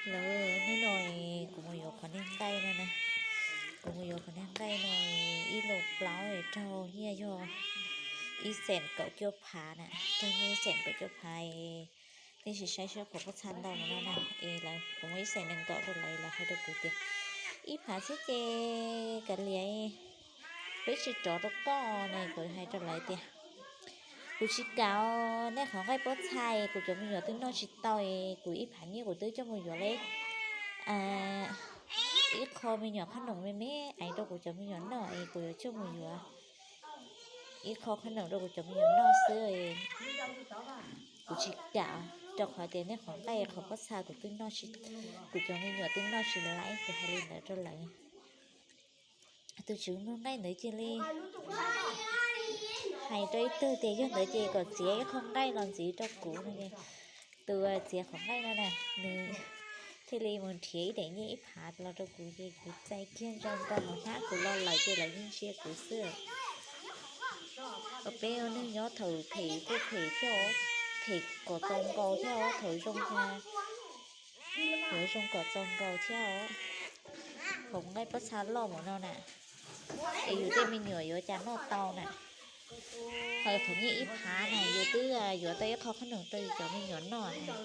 Lawv hnub no kuv mus yuav qhov niag nqaij no na, kuv mus yuav qhov niag nqaij no ib lus plaub raug nyiaj yog ib xees kaum cuaj phav na, raug nyiaj ib xees kaum cuaj phav. Nej sim saib seb qhov pob txha ntau no na, es lawv kuv muab ib xees nees nkaum rau lawv, lawv hais rau kuv tias ib phav xwb ces kav liam, peb tsis rov rau koj no, kuv hais rau lawv tias kuv tsis kam, nej qhov nqaij pob txha kuv cov me nyuam twb noj tsis tau, kuv ib phav nyiaj kuv twb coj mus yuav li ib qho me nyuam qhob noom me me es rau kuv cov me nyuam noj es kuv yuav coj mus yuav ib qho qhob noom rau kuv cov me nyuam noj xwb. Kuv tsis kam, rau qhov tias nej qhov nqaij qhov pob txha kuv twb noj tsis, kuv cov me nyuam twb noj tsis laib, kuv hais li ntawd rau lawv. Tus tswv muag nqaij ntawd cia li hais rau ib tug tias yog ntawd ces kom txiav ib qho nqaij los ntxiv rau kuv no. Tus txiav qhov nqaij no na, nws thiaj li mus nrhiav ib daim nyiaj ib phav los rau kuv ces kuv txais kiag zoo nkaus mus hnab kuv los lawm ces lawv yeej ntsia kuv xwb. Peb ua neej nyob thaum phem kuj phem thiab, phem kom txaus nkaus thiab, thaum zoo mas yuav zoo kom txaus nkaus thiab. Qhov nqaij pob txha loj mus no na, es yus tej me nyuam yuav cas noj tau na. Ho qhov nyiaj ib phav na yus twb yuav tau ib qho qhob noom rau yus cov me nyuam noj na.